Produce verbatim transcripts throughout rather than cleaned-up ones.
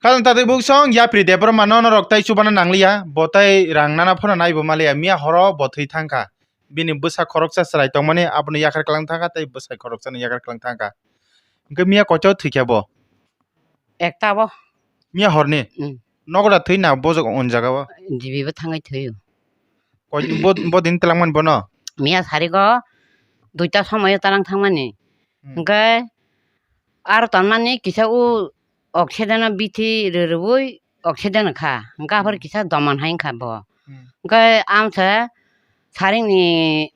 Khajang tatwi buksong yapri Debbarma no norok tai chubana nangliya, bo tai rang nana phano naibo maliya, miya horo bo thwi thangkha. Bini bwsa khoroksa chwrai tongmani abono yakar kwlang thangkha tei bwsai khoroksano yakar kwlang thangkha. Hwnkhe miya koichao thwikha bo? Ekta bo. Miya horni? Mm. Nogo da thwi na bojok on jaga o? Dibi bo thangwi thwi o. Koi-, bo, bo din twlangmani bono? Miya sarigo duita somoyo talang thangmani. Hmm. Hwnkhe aro tonmani kisa o oxygen o bithi rwrwui oxygen kha. Hwnkhe aphor Hmm. kisa doman hai wngkha bo. Hmm. Hwnkhe amsa saringni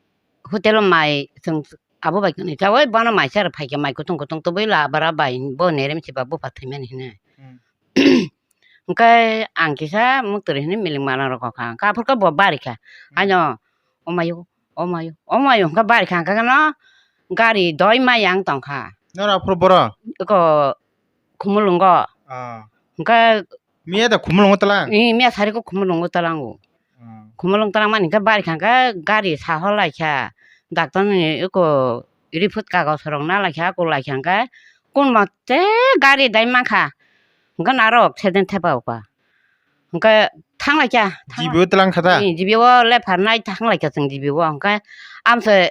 hotel o mai chwng abo bai kwnwi chaui bono mai chara phaikha mai kutung kutung tubui labra bai bo nerem siba bupha thwimani hinwi. Hmm. Hwnkhe ang kisa muktwrwi hinwi miling mala rokha hwnkhe aphor khe bo barikha. Hmm. Haino omayo omayo omayo hwnkhe barikha hwnkhe no gari doi maya wng tongkha. Noro aphuru boro? Eko Khumulwngo. Ah. Hwnkhe miya da Khumulwngo talang? Ih, miya sari ko Khumulwngo talango. Ah. Khumulwng talangmani hwnkhe barikha hwnkhe gari sahor laikha. Doctor ni eko report kagos rok na laikha, ako laikha hwnkhe kun mote gari dai mankha. Hwnkhe naro accident thepa ukha. Hwnkhe thanglaikha, thangla- G B o twlang kha da? Ee, G B o le pharnai thanglaikha chwng G B o. Hwnkhe amse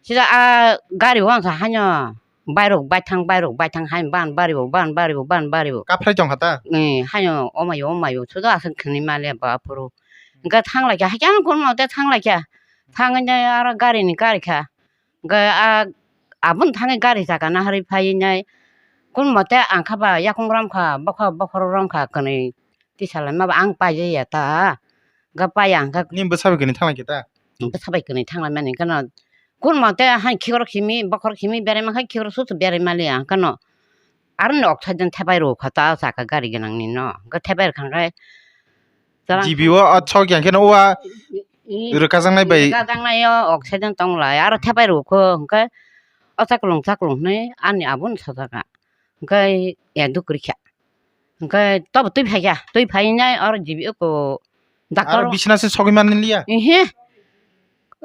sida a gari o amse haino bairok baithang, bairok baithang haino ban baribo, ban baribo, ban baribo. Kaphrai tongkha ta? Ee, haino omayo, omayo, sudo aswk khwnwi maliya bo aphuru. Hwnkhe thanglaikha, haikhe ang kunmo tei thanglaikha. Thangwi aro gari ni karikha. Hwnkhe a aboni thangwi gari saka naharwi phaiwi nai kunmo tei ang kha ba yakung romkha, bokha bokhorok romkha kwnwi. Tisalaima ba ang paijaya ta. Ga paya ang kha. Nini bwsa bai kwnwi thanglaikha ta? Bwsa bai kwnwi thanglaimani hwnkhe no. Kunmo tei hai khikrok simi, bokhorok simi berai mankha, khikrok susu berai maliya hwnkhe no. Aroni oxygen thepai rw kha ta, o saka gari gwnangni no. Hwnkhe thepai rwkha hwnkhe. G B o o chok yang khe no o a rwkajaknai bai. Rwkajaknai o oxygen tonglai, aro thepai rw kho hwnkhe. O chaklung chaklung hwnwi ani aboni sajaka. Hwnkhe ya duk rikha. Hwnkhe tobo twi phaikha, twi phainai oro G B o ko doctor. Aro bisina se sogwi manli ya? Ehe.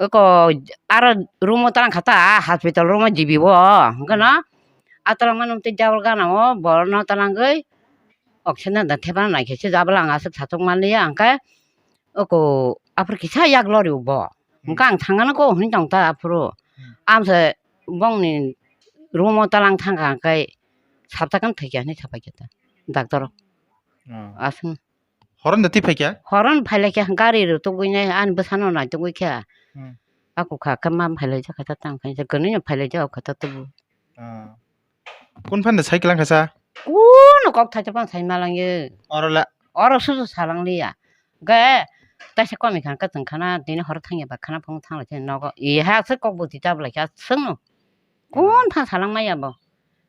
Oko aro room o twlang kha ta, hospital room o G B o. Hwnkhe no a twlang mano tei double gana o borok no twlangwi oxygen da thepana naikhe se double ang aswk satok manliya hwnkhe oko aphuru kisa yak lori bo. Hmm. Hwnkhe ang thangano ko hwnwi tong ta aphuru. Hmm. Amse bongni room o twlang thangkha hwnkhe saptakan thwikya hinwi sapaikha ta doctor. Hmm. Aswk. Horon da twi phaikha? Horon phailaikha gari rw tugwinai ani bwsano naitugwikha. Hmm. Aku kha khe ma phailaijak kha ta tang khe kwnwi no phailaijak kha ta tubu. Ah. Kun phan da sai kwlang kha sa? Kuno kok thaisa phano sai ma lang ye. Oro la. Oro susu sa lang liya. Ge taisa komi khan ka tong khana tini hor thang ya ba khana phung thang lai nogo. I ha se kok buti chap lai kha sung no. Kun pha sa lang ma ya bo.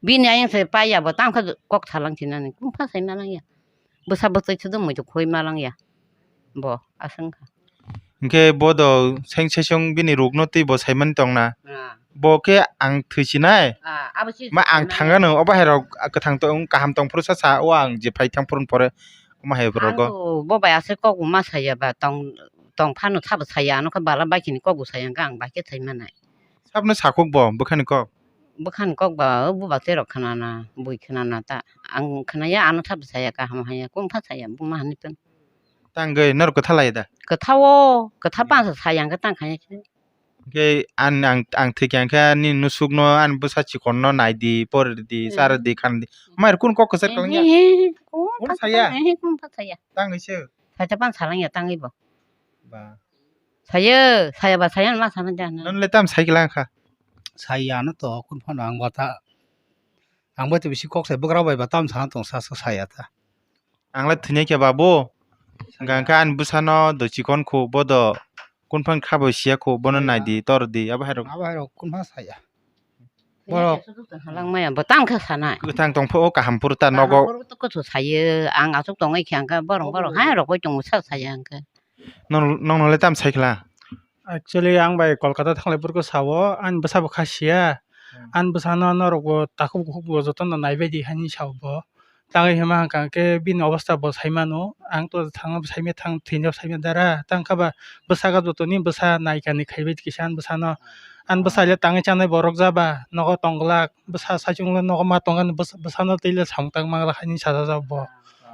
Bini ayang se pa ya bo tang kha kok sa lang chinani. Kun pha sai ma lang ya. Bwsa bwtwi sudu muitu khoi ma lang ya. Bo aswng kha. Hwnkhe bo do seng sesong bini rukno twi bo saimani tongna. Ah. Bo khe ang thwisinai. Ah, abo si ma ang thangano obo hai rok kwthang tong kaham tong phuru sa sa o ang je phai thang phuru pore omo hai rok go. Bo bai aswk kok ma saya ba tong tong phano sabo saya ano khe bala bai kini kok bo saya ang bai khe thai manai. Sabno sakhuk bo bwkhani kok? Bwkhani kok ba o bubaktwi rok khwnana, bui khwnana ta. Ang khwnaya ano sabo saya kaham haya, kung pha saya buma hani phan. Tangwi norok kwtha lai da? Kwtha o, kwtha hmm. Pansa saya hwnkhe tang khaya khe. Hwnkhe an ang ang thwikya hwnkhe ani nusukno ani bwsa chikonno nai di, pori di, hmm. Chari di, khan di. Mai kun kok kwchar kwlangya? He, he, he, kun pha saya? He, he, kun pha saya. Tangwi se? Sacha pan salangya tangwi bo. Ba. Sayo, saya ba saya ma sana jana. Non le tam sai kwlang kha. Saya no to kun phano ang bata. Ang bai to bisi kok sai bwkrao bai ba tam sana tong sa sa saya ta. Ang le thwinai khe babu. Hwnkha hwnkhe ani bwsano do chikon khu bo do kun phang kha bo siya khu bono nai di tor di abo hai rok. Abo hai rok kun phang saya. Borok. Halang maya bo tam khe sanai. Kwthang tong pho kaham phuru ta nogo. Kaham phuru to kuchu sayo ang asuk tongwi khe ang khe borok borok hai rok bai tongo sa saya ang khe. Nong nong le tam sai khla. Actually ang bai Kolkata thanglai phuru khe sao ani bwsa bo kha siya. Hmm. Ani bwsano norok bo takhuk bukhuk bo jotono naibai di hani sao bo. Tangwi hima hwnkha hwnkhe bini obostha bo saimano, ang to thangno bo saimya thang thwino bo saimya dara, tang kha ba bwsa ga jotoni bwsa naikani khaibai kisa ani bwsano, ani bwsa le tangwi chanai borok ja ba nogo tong glak, bwsa saichung le nogo ma tong ani bwsa, bwsano twi le samung tang ma glak haini sajajak bo.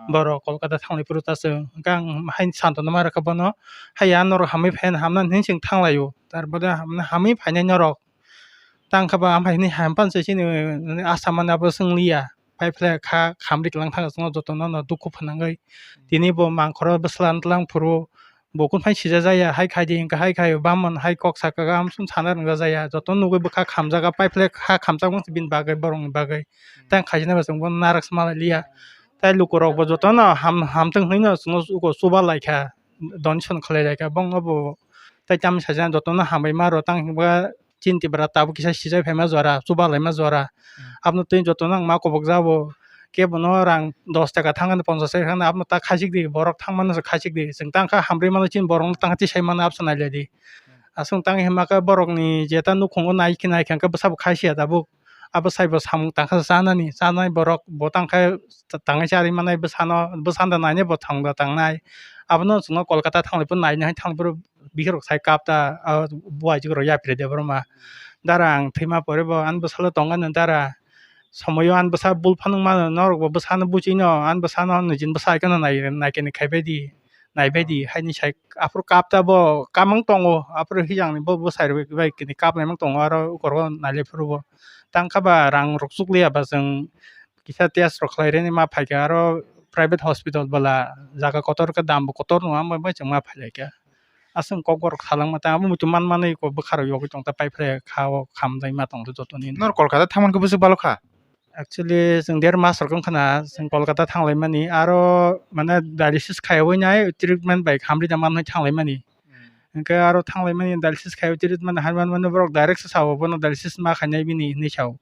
Borok Kolkata thanglai phuru ta chwng, hwnkhe ang haino santono ma rwkha bono, haiya norok hamwi phai, hamnani hinwi chwng thanglaio, tar bade hamnani hamwi phainai norok. Tang khe ba amphai hinwi ham pan se chini, nini asa mani abo chwng liya. Pai phle kha khamri kwlang thang chwngno jotono no dukhu phnangwi. Tini bo mangkhoro bwsla tlang phuru bo kun phai sija jaya, hai khai di hinkhe hai khai bamon hai kok saka ga amsum sana rwngya jaya. Jotono nugwi bwkha khamjaga, pai phle kha khamjak mangsi bini bagwi borokni bagwi. Tang khaijina ba chwng bono narak sma liya. Tai lukurok bo jotono ham, hamtwng hinwi no chwngno uko chuba laikha, donation khlai laikha. Bongno bo tai tamni sajak jotono hambai ma rw tang hinkhe ba chini Tripura tabuk kisa sijak phaima jora, chuba laima jora. Hmm. Abono twi jotono ang ma kubuk jabo. Kebono rang dos taka thangkha, ponchas taka thangkha, abono ta khachik di, borok thangmano se khachik di. Chwng tang kha hamrwi mano chini borokno tang kha tisai mano absa nai lai di. Hmm. Aswk tang hima khe borokni jeta nukhungo nai khe nai khe hwnkhe bwsa bo khai siya tabuk. Abo sai bo samung tang kha chanani, chanai borok bo tang khe tangwi charwi manai bwsano, bwsano nainai bo thang da tangnai. Abono chwngno Kolkata thanglai phuru nainai hai thang phuru bihik rok sai kap ta, ah, buai jik rok yapri de borok ma. Dara ang thwima pore bo ani bwsalo tong ani dara. Somoyo ani bwsa bul phano mano, norok bo bwsano buchino, ani bwsano nijin bwsa khe no nai, nai khe ni khai bai di, nai bai di, haini sai aphuru kap ta bo kamang tongo, aphuru hijang ni bo bwsai rok bai kini kap naimang tongo, aro ukor o nai le phuru bo. Tang kha ba rang rok chukliya ba chwng kisa test rok khlai rwni ma phaikha, aro private hospital bwla jaga kotor khe dam bo kotor no, amo bai chwng ma phailaikha. Aswk kokborok salangma tang abo muitu manmani kok bwkha rok yogwi tong ta paiphlai kha o khamjai ma tong ta jotoni. Nor Kolkata thangman khe bwswk balo kha? Actually chwng der mas rok wngkha na chwng Kolkata thanglaimani, aro mane dialysis khaiwi nai treatment bai khamri da manwi thanglaimani. Hmm. Hwnkhe aro thanglaimani dialysis khaiwi treatment hai manmani borok direct se sao bono dialysis ma khainai bini hinwi sao.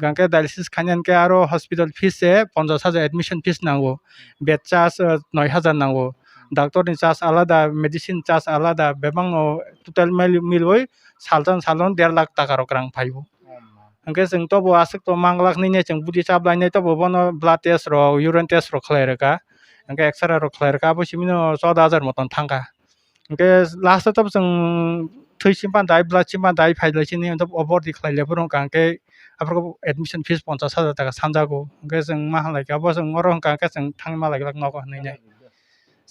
Hwnkhe dialysis khainai hwnkhe aro hospital fees se ponchash hajar admission fees nango, bed charge, eh, noi hajar nango, doctor ni charge alada, medicine charge alada, bebakno total mil-, milwi saljan salon der lakh taka rok rang phaibo. Hwnkhe chwng tobo aswk to mang lakh nini chwng budi chap lainai tobo bono blood test rok, urine test rok khlai rwkha, hwnkhe X-ray rok khlai rwkha, abo simino choudo hajar moton thangkha. Hwnkhe last o tobo chwng thwi simpan dai, blood simpan dai, phai lai sini, o bordi khlai le phuru wngkha, hwnkhe aphuru admission fees ponchash hajar taka sanjago, hwnkhe chwng ma halai khe abo chwng oro wngkha, hwnkhe chwng thangwi ma lai glak nogo hinwi nai.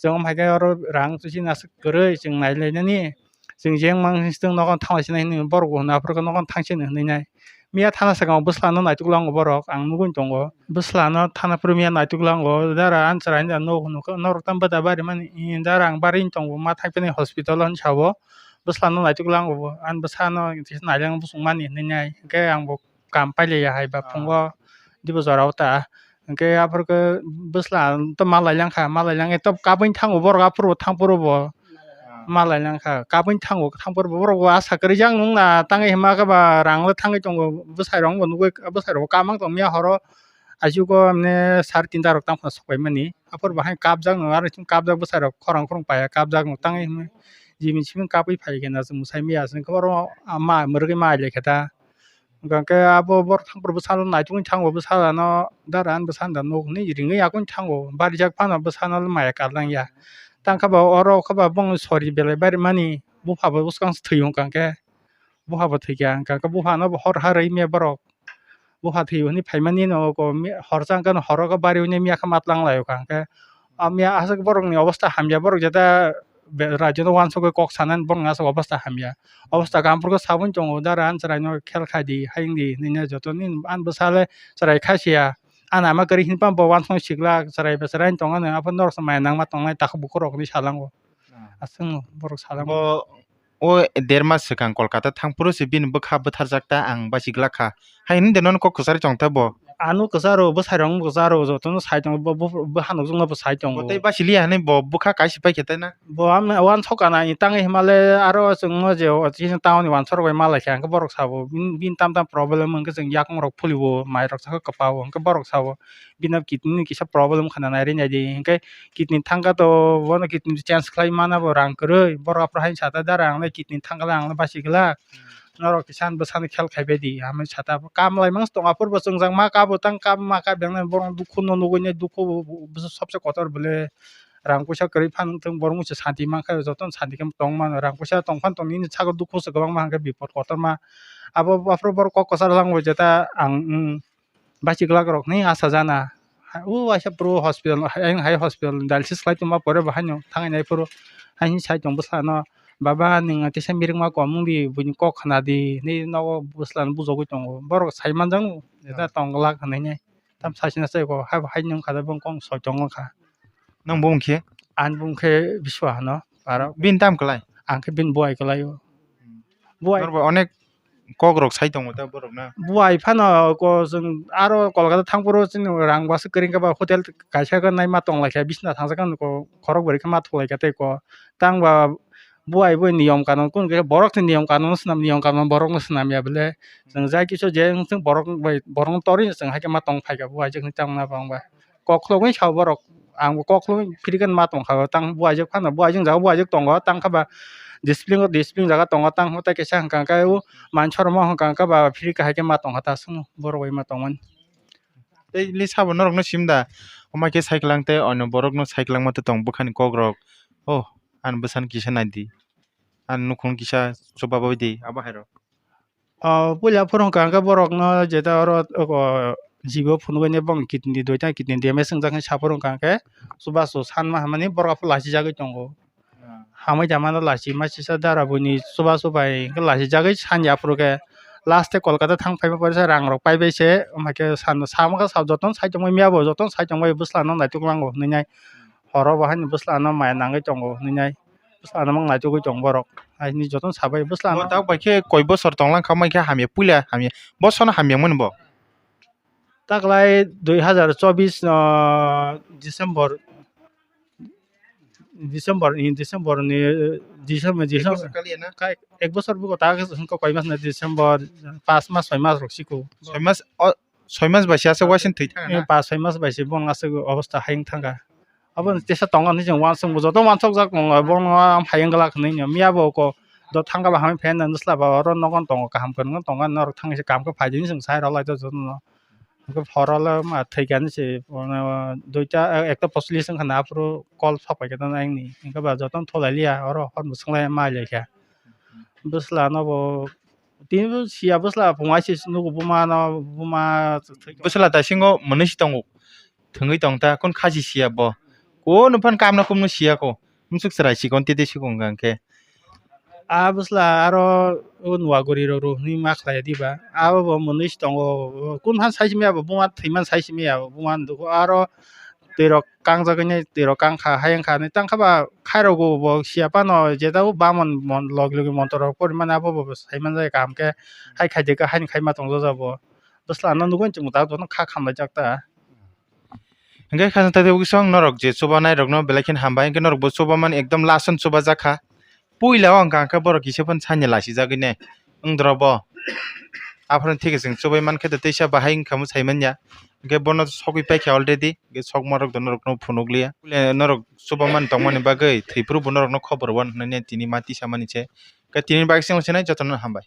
Chwng omo hai khe oro rang chini aswk kwrwi chwng nai lai nani, chwng jeng mang chwng nogo thang lai sini hinwi borok bo hwnwi aphuru nogo thang sini hinwi nai. Miya thana sakao bwsla no naituk lango borok, ang nugwi tongo. Bwsla no thana phuru miya naituk lango, dara ani chwrai da nog nukha, norok tamo bwda bari mani, dara ang bari tongo, ma thang phini hospital o sao, bwsla no naituk lango bo, ani bwsa no nailang bwswk mani hinwi nai, hwnkhe ang bo kam pailiya hai ba phungo, dibo jora o ta, hwnkhe aphuru khe bwsla to malai langkha, malai langkhe to kabui thango borok aphuru bo thang phuru bo. Malai langkha, kabui thango, thang phuru bo borok bo asa kwrwi jak nung na tangwi hima khe ba rang le thangwi tongo, bwsai rok bo nugwi, bwsai rok bo kamang tong miya horo, achugo mane sari tinta rok tang phano sok pai mani, aphuru bo hai kapjak nung, aro chwng kapjak bwsai rok khorang khorang paiya kapjak nung tangwi hima jimit simi kapwi phai khe na chwng mwsai miya chwng khe oro ma mwrwgwi ma lai khe ta. Hwnkhe abo borok thang phuru bwsano naitukni thango, bwsano dara ani bwsano da nuk hinwi ringwi yakung thango, barijak phano bwsano maya karlangya. Tang khe ba oro khe ba bongni sori belai barimani, bupha bo bwskang se thwi wngkha hwnkhe, bupha bo thwikha, hwnkhe buphano bo hor ha rwi maya borok, bupha thwi hinwi phaimani no horsa hwnkhe horo khe bari hinwi miya khe matlang lai kha hwnkhe. Amiya aswk borokni obostha hamya, borok jeta be-, rajyono uansugwi kok sanani borokni aswk obostha hamya. Obostha kaham phuru khe saboni tongo, dara ani chwraino khel khai di, hayung di hinwi joto nini ani bwsa le chwrai kha siya. Ani ama kwrwi hinwi phano bo uansuknai siklak, chwrai bwchwrai wng tongmani, aphuru norok se maya nangma tongnai takhuk bukhuk rok hinwi salango. Aswk borok salango. Bo o der mas swkang Kolkata thang phuru se bini bwkha bwtharjak ta, ang bachigla kha. Hai hinwi de nono kok kwchari chong ta bo. Ano kwcharo, bwsai rok kwcharo, jotono sai tongo, bo, bo, bo hanok jwkno bo sai tongo. Bo tei bachiliya hinwi bo bwkha kaisa paikhe tei na? Bo ang uansuk kana, tangwi himale aro chwngno je o chini town ni uansuk rok bai malaikha, hwnkhe borok sabo, bini, bini tam tam problem wngkhe chwng yakung rok phulio, mai rok chakhe kwpao, hwnkhe borok sabo, bini kidney ni kisa problem khna nai rinai di, hwnkhe kidney thangkha to, bono kidney change khlai mana bo rang kwrwi, borok aphuru hai sata dara ang le kidney thangkha le ang le bachigla. Norok kisa bwsano khel khai bai di, hamya sata bo kam lai mans tong, aphuru bo chwngjak ma kabo tang kam ma kabo, borok dukhu no nugwi nai, dukhu bo, bo, bo sobse kotor bole rang puisa kwrwi phan thung, borok mui se santi mankha, jotono santi khe tong mano, rang puisa tong phan tong nini sago dukhu se kwbangma hwnkhe bipot kotorma. Abo aphuru borok kok kwchar langbo jeta ang, mm, bachigla rok ni asa jana. O waisa pro hospital, ayang hai hospital dialysis khlai tongma pore bo haino thangnai phuru haino sai tong bwsano, "Baba, nwng teisa mirik ma kom wng di, buini kok khna di," hinwi nogo bwslano bujogwi tongo. Borok sai manjak, "Jeta tong glak," hinwi nai. Tam sachina chai ko, hai, hai nwng kha, bong kong soi tong kha. Nang bung khe? Ang bung khe Biswa hano, aro. Bin tam klai? Ang khe bin buai klai o. Buai. Norbo onek kok rok sai tongo ta borok na? Buai phano ko chwng aro Kolkata thang phuru chini rang bwswk kwrwi khe ba hotel kaisa khe nai ma tong lai kha, bisna thangsa khe ko khorok bwrwi khe ma thok lai kha tei ko. Tang ba buai bo niyom kanun, kun khe borok ni niyom kanun swnam, niyom kanun borok no swnam ya bwle. Chwng jai kisa je wng thung borok bai, borok no torwi chwng hai khe ma tong phai kha, buai jwk ni tang na bang ba. Kok khulugwi sa borok, ang bo kok khulugwi phiri khe ma tong kha, tang buai jwk phano, buai jwk jaga buai jwk tongo, tang kha ba discipline o discipline jaga tongo, tang kha tei kisa hwnkha khe o mansa rok ma hwnkha khe ba phiri khe hai khe ma tong kha ta chwng borok bai ma tong mani. Tei li sabo norok no sim da, omo khe sai kwlang tei ono borok no sai kwlang ma tong bwkha ni kok rok, oh, ani bwsa no kisa nai di. Ani nukhung kisa chubabai di abo hai rok. O puila phuru hwnkha hwnkhe borokno jeta oro, o, jibo phunugwi bong kidney duita kidney damage wngjak hinwi sa phuru hwnkha hwnkhe chubachu sanma hamani borok aphuru lachijagwi tongo. Hamwi tangmano lachi machisa dara buini chubachu bai hwnkhe lachijagwi sanya aphuru khe last tei Kolkata thang phaiba pore se rang rok paibai se, omo hai khe san, sama khe sa jotono saichungmani miyabo jotono saichungmani bwslano naituklango hinwi nai. Horo bo haino bwslano maya nangwi tongo hinwi nai. Bwsla ano mang naitukgwi tong borok. Haini jotono sabai bwsla ano. Bo tak bai khe koi bosor tonglang kha, mai khe hamya puila hamya. Bosor no hamya mani bo. Taklai dui hazar chobis, ah, December, December ni, December ni, December, Ek December. Bosor kaliya na? Kai, ek bosor bugo ta hwnkhe koi mas na December, pas mas, soi mas rok siko. Soi mas, o, soi mas bai se aswk waising thwi thang na? Eh, pas soi mas bai se bong aswk obostha hayung thangkha. Abo ni tesa tongo hinwi chwng uansukmung joto uansukjak tongo, bono ham hayung glak hinwi miya bo ko do thangkha ba hamya phan nang swla ba oro nogo tongo kaham kwrwng tongo norok thangwi se kam khe phai di hinwi chwng sai rw lai jotono. Hwnkhe phoro le ma thwi kha hinwi se duita ekta pochlis wngkha na aphuru call sok pai khe tamo ayang ni hwnkhe ba jotono tholai liya oro hor mwswk lai ma lai kha. Bwsla no bo tini bo siya bwsla phung ai se nugo buma no buma. Bwsla ta singo mwnwi se tongo. Thwngwi tong ta, kun kha si siya bo. Kunu phan kam no kum no siya ko. Msuk chwrai sikon tete sikon hwnkha hwnkhe. A bwsla aro o nuaguri rok rw hwnwi ma khlai diba. Abo bo mwnwi se tongo. Kun phan sai simi abo buma thwi man sai simi abo buma nw aro twi rok kangjagwi nai twi rok kang kha hayang kha hinwi tang kha ba khai rok bo siya phano jeta o bamon mon logi logi montor rok pori mani abo bo sai man jai kaham khe hai khai de khe haini khai ma tong jak bo. Bwsla no nugwi chwng ta jotono kha khamlai jak ta. Hwnkhe khasing tei tei bwswng norok je chubanai rokno belai kheno hambai, hwnkhe norok bo chubamani ekdom last o chubajak kha. Puila o hwnkha hwnkhe borok kisa phano sanya lasijagwi ne wngdoro bo. Aphuru thik se chwng chubai mankhe tei teisa bahai wngkha mwsai manya. Hwnkhe bono sogwi paikha already, hwnkhe sokma rok norokno phunukliya. Puila norok chubamani tongmani bagwi thwi phuru bo norokno khobor wan hwnwi tini ma tisamani se. Hwnkhe tini bagwi se wngsinai jotono hambai.